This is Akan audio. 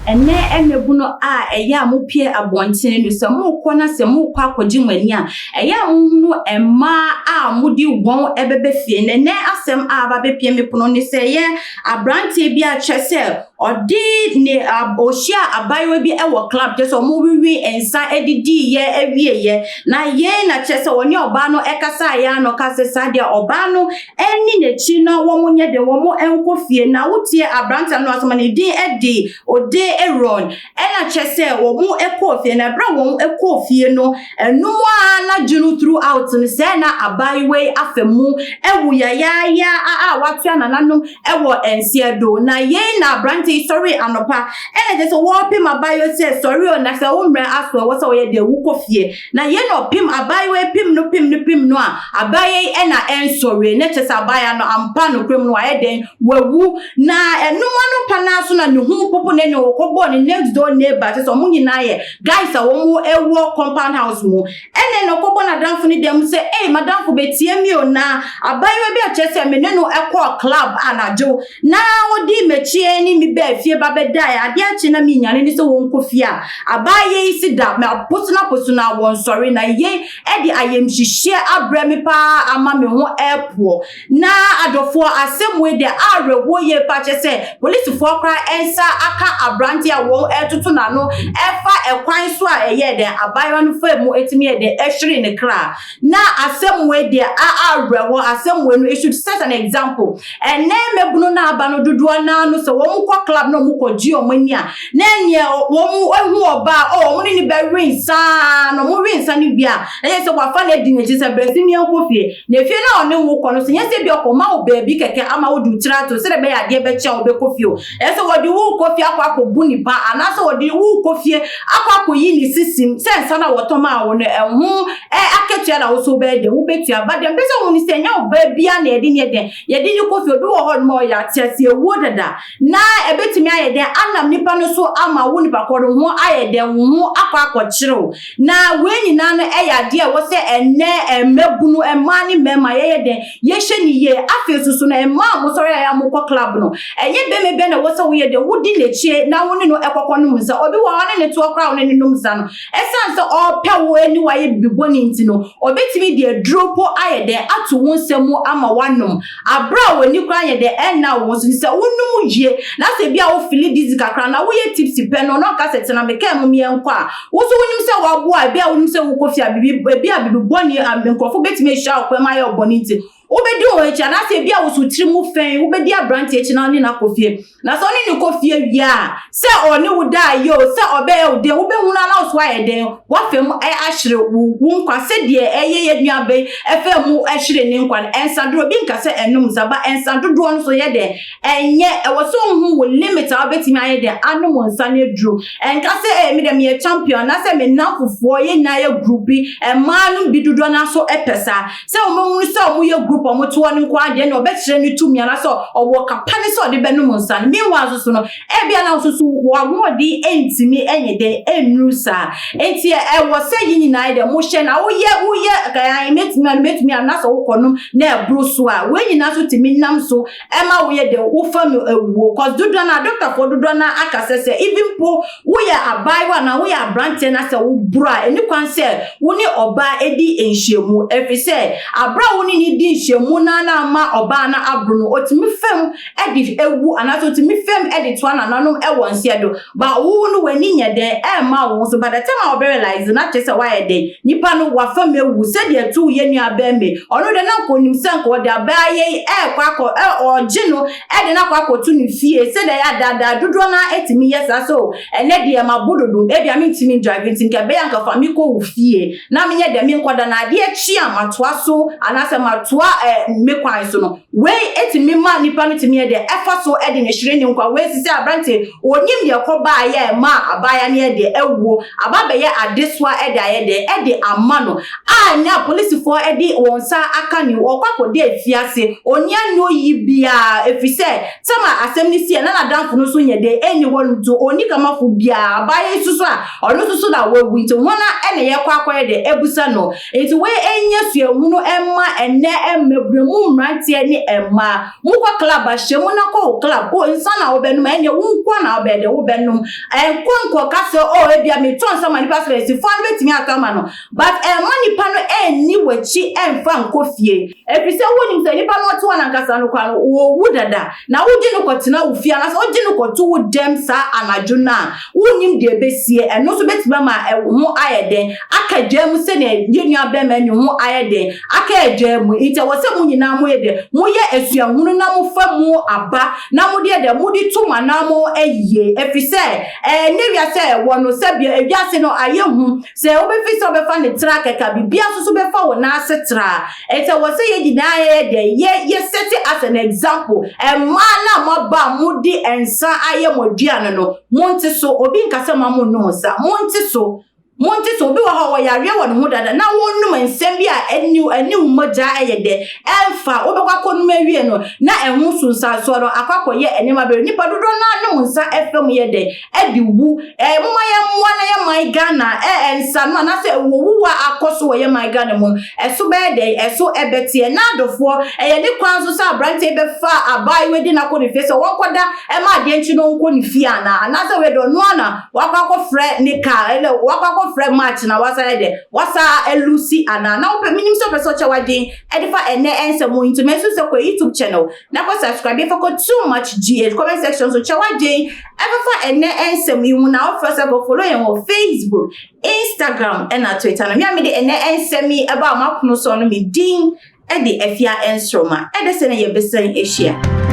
Ɛnnɛ mmabunu a ɛyɛ a mopue abɔntene no, sɛ morekɔ na sɛ morekɔ akɔgye mo ani a, ɛyɛ a mohunu mmaa a mode wɔn bɛba fie. Na ɛnnɛ asɛm a aba abɛpue me pono ne sɛ, ɛyɛ aberanteɛ bi a kyerɛ sɛ ɔde ne ab ɔhyiaa abaayewa bi wɔ club, kyerɛ sɛ wɔrewe nsa didiiɛ wieeɛ. Na yei na kyerɛ sɛ ɔne ɔbaa no kasaeɛ ara na ɔkaa sɛ saa deɛ ɔbaa no Ɛnni n'akyi na wɔn nyɛ dɛn, wɔn nkɔ fie. Na wotie aberanteɛ no asɛm a, ne din de Ode Aaron. Ɛna kyerɛ sɛ wɔn kɔɔ fie, na ɛberɛ a wɔn kɔɔ fie no, ɛno mu ara anadwo no throughout no, sɛɛ na abaayewa yi afa mu awu yayaaya a watoa nananom wɔ nseɛ do. Na yei na aberanteɛ yi sɔree anɔpa, ɛna kyerɛ sɛ wɔrepem abaayewa yi sɛ, sɔre o, na sɛ wo mmerɛ aso a, ɛwɔ sɛ woyɛ dɛn, wokɔ fie. Na yei na ɔpem abaayewa yi pem no pem no pem no a, abaayewa yi na ɛnsɔreɛ, na kyerɛ sɛ abaayewa no ampa nokorɛ mu no wayɛ dɛn? Wawu. Na ɛno anɔpa no ara so na ne ho popo na ɛne ɔkɔbɔɔ ne next door neighbor, kyerɛ sɛ wɔn nyinaa yɛ guys a wɔn wɔ compound house mu. Ɛnna na ɔkɔbɔ n'adamfo no dan mu sɛ, Ei, m'adamfo bɛtie me o, na abaayewa bi a kyerɛ sɛ me ne no kɔɔ club anadwo, Na wodii m'akyi ne me baa fie ba bɛdae. Adeɛ akye na menyane ne sɛ wɔnkɔ fie a, abaa yei si da, maposonaposo no a wɔnsɔre. Na yei de ayamhyehyeɛ abrɛ me paa ama me ho repoɔ. Na adɔfoɔ, asɛm wei deɛ awerɛhoɔ yie paa, kyerɛ sɛ polisifoɔ koraa nsa aka aberanteɛ a wɔretoto n'ano ɛfa ɛkwan so a ɛyɛɛ dɛn abaayewa no faa mu tumi yɛɛ dɛn hweree ne kra. Na asɛm wei deɛ awerɛhoɔ, asɛm wei no it should set an example. Ɛnnɛ mmabunu no aba no dodoɔ no ara no sɛ wɔn kɔ club na wɔn kɔ gye wɔn ani a, na ɛneɛ wɔn hu ɔbaa oh wɔn ne no bɛwe nsa ara, na wɔn we nsa no wie a, na kyerɛ sɛ wafa no adi n'akyi sɛ brɛ nso meɛnkɔ fie. Na efie no a ɔne wo kɔ no so nyɛ sɛ ebia ɔkɔma wo baabi kɛkɛ ama wode wo tiri ato sɛdeɛ ɛbɛyɛ adeɛ bɛkye a wobɛkɔ fie o. Ɛyɛ sɛ wɔde wo rekɔ fie akɔ akɔbu nipa anaasɛ wɔde wo rekɔ fie akɔ akɔyi ne sisim sɛ nsa no a wɔtɔ maa wo no ɛho akatua na wo nso wobɛyɛ dɛn wobɛtua. But deɛ mepɛ sɛ wohu ne sɛ ɛnyɛ ɔbaa biara na yɛde ne yɛ dɛn yɛde no kɔ fie. Obi wɔ hɔnom a ɔyɛ ateaseawuo dada na ɛbɛtumi ayɛ dɛn anam nipa no so ama wo nipa korɔ no ho ayɛ dɛn wo ho akɔ akɔkyere wo. Na wei nyinaa no yɛ adeɛ a ɛwɔ sɛ ɛnnɛ mmabunu, mmaa ne mmarima yɛyɛ dɛn yɛhyɛ no yie. Afei nso so no mmaa a mosɔre a ɛyɛ a mokɔ club no, ɛnyɛ barima biara na ɛwɔ sɛ woyɛ dɛn wodi n'akyi na wo ne no kɔkɔ nom nsa. Obi wɔ hɔ a ɔne ne toɔ koraa a wo ne no nom nsa no, ɛsiane sɛ ɔrepɛ wo ne wo ayɛ biribi bɔne nti no, ɔbɛtumi de aduro mpo ayɛ dɛn ato wo nsa mu ama woanom. Aberɛ a w'ani koraa nyɛ dɛn ɛnna wo ho so nti sɛ wonom wie na sɛ ebia wo feeli dizzy kakra anaa woyɛ tipsy pɛ no na ɔka sɛ tena me kaa mu meɛnkɔ a, wo nso wonim sɛ woaboa a ebia wonim sɛ wokɔ fie a biribi ebia biribi bɔne a nkurɔfo bɛtumi ahyia wo kwan mu ayɛ wo bɔne nti wobɛdi wɔn akyi anaasɛ ebia wo so tiri mu fɛn wobɛdi aberanteɛ akyi na wo ne no akɔ fie. Na sɛ ɔne no kɔ fie wie a, sɛ ɔne wo da a yɛ o, sɛ ɔbɛyɛ wo dɛn, wobɛhunu ara na wo so ayɛ dɛn, woafa mu ahyere wo wo nkwa sɛdeɛ ɛyɛ yɛn nuaba yi faa mu hweree ne nkwa no. Nsa dodoɔ, obi nka sɛ ɛnom nsa, but nsa dodoɔ no nso yɛ dɛn, ɛnyɛ. Ɛwɔ sɛ wohu wo limit a wobɛtumi ayɛ dɛn anom nsa no aduro. Ɛnka sɛ ee me deɛ meyɛ champion anaasɛ me nnamfofoɔ yɛn nyinaa yɛ group bi, mmaa no bi dodoɔ no ara nso pɛ saa. Sɛ wɔhunu sɛ wɔyɛ group a wɔte hɔ no nko ara deɛ, ɛnna ɔbɛkyerɛ ne tumi anaasɛ ɔwɔ kapa ne sɛ ɔde bɛnom nsa no. Meanwhile nso so no, ebia na wo nso so w'ahoɔden ntumi nyɛ dɛn nnuru saa. Enti ɛwɔ sɛ yɛn nyinaa yɛ dɛn, mohyɛ na woyɛ woyɛ ae mɛtumi anom mɛtumi anom na sɛ wokɔnom na ɛboro so a, wei nyinaa nso tumi nam so ɛma woyɛ dɛn wofa mu awuo. Cause dodoɔ no ara, dɔktafoɔ dodoɔ no ara aka sɛ sɛ even mpo Woyɛ abaayewa anaa woyɛ aberanteɛ na sɛ woboro a, ɛnni kwan sɛ wo ne ɔbaa di nhyiamu, ɛfiri sɛ aberɛ a wo ne no di nhyiamu no ara na ama ɔbaa no aboro no, ɔtumi fam de wu anaasɛ ɔtumi fam de toa nananom wɔ nseɛ do. But wo no w'ani nyɛ dɛn ɛmma wo ho so, by the time a wobɛ realise no na kyerɛ sɛ woayɛ dɛn, nipa no wafa mu awu sɛdeɛ ɛtoo yɛn nua barima yi, ɔno deɛ na anka ɔnim sɛ anka ɔde abaa yei ɛrekɔ akɔ ɔregye no de no akɔ akɔto ne fie sɛdeɛ ɛyɛ a daadaa dodoɔ no ara tumi yɛ saa sɛ o ɛnnɛ deɛ mabo dodo ebia mentumi ndrive nti nka ɛbɛyɛ a nka fa me kɔ wo fie na menyɛ dɛn menkɔda na adeɛ kye a matoa so anaasɛ matoa eh, me kwan so no wei tumi ma nipa no tumi yɛ dɛ ɛfa so de ne hyere ne nkwa. Wei sisi aberante onim deɛ ɛkɔbaeɛ a ɛmaa abaayewa no yɛ dɛ awuo aba abɛyɛ adesoa de ayɛ dɛ de ama no a nnɛ apolisifoɔ de wɔn nsa aka no yi, ɔrekɔ akɔda afiase. Ɔnni anoyi biara, ɛfiri sɛ tam a asɛm no siiɛ na n'adamfo no nso nyɛ dɛn nni hɔ no nti, ɔnni kamafo biara. Abaayewa yi nso so a, ɔno nso so na wawu nti, hwan na yɛrekɔ akɔyɛ dɛn abusa no? Nti wei nyɛ suahunu mma ɛnnɛ mmabunu mu mmeranteɛ ne mmaa. Mokɔ club a, hyɛ mu na kɔ wo club. O, nsa na wobɛnom a, ɛnneɛ wo nko ara na wobɛyɛ dɛ, wobɛnom. Ɛnkɔ nkɔka sɛ, oh, ebia metɔ nsa ma nipa sɛ sifoɔ no bɛtumi atɔ ama no. But ɛmma nipa no ɛnni w'akyi ɛmfa nkɔ fie. Ɛfiri sɛ wonim sɛ nipa no ɔte hɔ no ankasa no koraa no, ɔrewu dada. Na wogye no kɔtena wo fie anaasɛ wogye no kɔto wo dɛm saa anadwo no a, wonnim deɛ ɛbɛsie. Ɛno nso bɛtumi ama wo ho ayɛ den aka dwa mu sɛdeɛ yɛn nua bɛrima yi ho ayɛ den aka dwa mu. Nti ɛwɔ sɛ mo nyinaa moyɛ dɛ, moyɛ asuahunu na mofa mu aba na mode yɛ dɛ, mode to mo anammɔn yie. Ɛfiri sɛ ɛnnɛ wiase a yɛwɔ no, sɛdeɛ ewiase no ayɛ hu, sɛ wobɛfiri sɛ wobɛfa no tra kɛkɛ a, biribiara nso so bɛfa wo nan ase tra. Nti ɛwɔ sɛ yɛn nyinaa yɛyɛ dɛ, yɛ yɛ set as an example. Mmaa no a moaba a mode nsa ayɛ mo aduane no, monte so. Obi nka sɛ mma monnom nsa. Monte so. Monte so. Obi wɔ hɔ a ɔwɔ yareɛ wɔ ne ho dada na wonom nsɛm bi a ɛne ɛne wo mogya yɛ dɛ ɛmfa. Wobɛkɔ akɔnom awie no na ɛho nsunsuansoɔ no akɔ akɔyɛ nneɛma bebree. Nnipa dodoɔ no ara nom nsa fam yɛ dɛ de wu. Ɛɛ momma yɛmmoa na yɛn man Ghana ɛ nsa no anaasɛ awuowuo a akɔ so wɔ yɛn man Ghana mu no, ɛso bɛyɛ dɛn? Ɛso ɛbɛteɛ. Na adɔfoɔ, ɛyɛ ne kwan so sɛ aberanteɛ yi bɛfa abaayewa di no akɔ ne fie sɛ wɔnkɔda ɛma adeɛ nkye no ɔnkɔ ne fie anaa? Anaasɛ wei deɛ ɔno ara na wakɔ akɔfrɛ ne kaa ɛnɛ wakɔ akɔfrɛ match na wasan ayɛ dɛn? Wasan alusi anaa? Na wopɛ, menim sɛ wopɛ sɛ ɔkyɛ w'adwene ɛde fa ɛnnɛ nsɛm yi nti, mɛnso sɛ kɔ YouTube channel na kɔ subscribe fa kɔ Too Much GH comment section so kyɛ w'adwene ɛbɛfa ɛnnɛ nsɛm yi ho na wofrɛ sɛ kɔ follow yɛn wɔ Facebook, Instagram ɛna Twitter no. Me a mede ɛnnɛ nsɛm yi ɛbaa mo apono so no me din ɛde Afia Nsoroma. Ɛde sɛ na yɛbɛsan ahyia.